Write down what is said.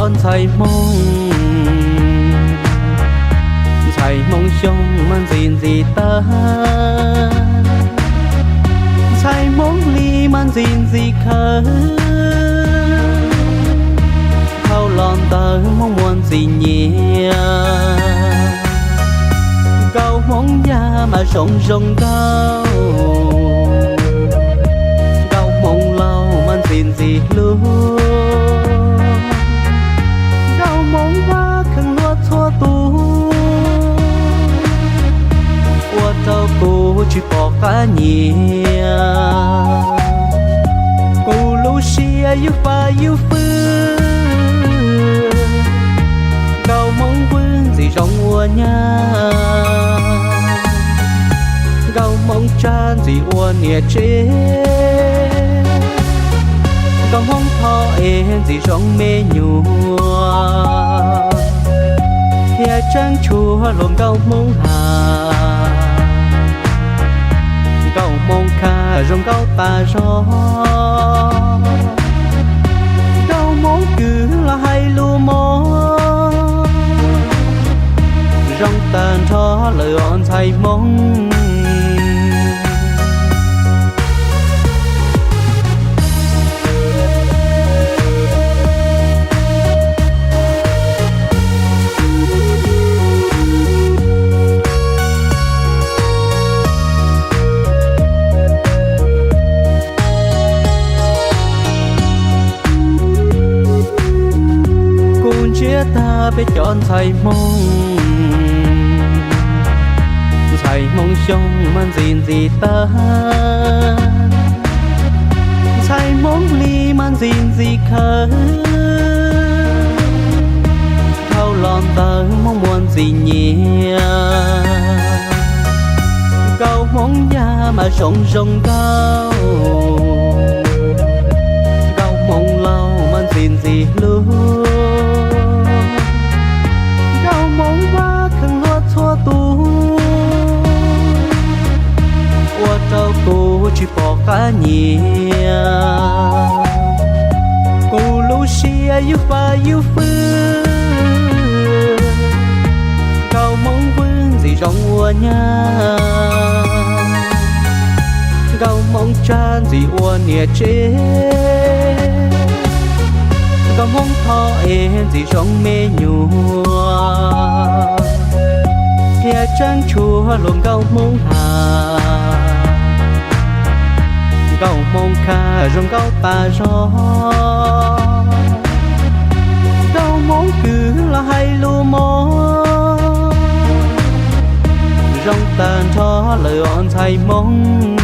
Cov ntxhais Hmoob, ntxhais Hmoob Xyooj mas ntxim ntxim tag, ntxhais Hmoob Lis mas ntxim ntxim khawv. Dhau los ntawd Hmoob muaj ntxim nyiam, nkauj Hmoob Yaj mas zoo zoo nkauj, nkauj Hmoob Lauj mas ntxim ntxim hlub, nkauj Hmoob Vaj kheev luag txhua tus, ua rau kuv tsis pom qab nyiam. Kuv lub siab yus fab yus fwj, nkauj Hmoob Vwj ntxim zoo ua nyab, nkauj Hmoob Tsab ntxim ua niam tsev, nkauj Hmoob Thoj es ntxim zoo me nyuam, thiab tseem tshuav luag nkauj Hmoob Has, nkauj Hmoob Khaj zoo nkauj tas zog, nkauj Hmoob Kws los hais lus mob, zoo tag nrho lawm os ntxhais Hmoob. Kuv ntsiab tag peb cov ntxhais Hmoob, ntxhais Hmoob Xyooj mas ntxim ntxim tag, ntxhais Hmoob Lis mas ntxim ntxim khawv. Dhau los ntawd Hmoob muaj ntxim nyiam, nkauj Hmoob Yaj mas zoo zoo nkauj, nkauj Hmoob Lauj mas ntxim ntxim hlub, nkauj Hmoob Vaj kheev luag txhua tus, ua rau kuv tsis pom qab nyiam. Kuv lub siab yus fab yus fwj, nkauj Hmoob Vwj ntxim zoo ua nyab, nkauj Hmoob Tsab ntxim ua niam tsev, nkauj Hmoob Thoj es ntxim zoo me nyuam, thiab tseem tshuav luag nkauj Hmoob Has, nkauj Hmoob Khaj zoo nkauj tas zog, nkauj Hmoob Kws los hais lus mob, zoo tag nrho lawm os ntxhais Hmoob.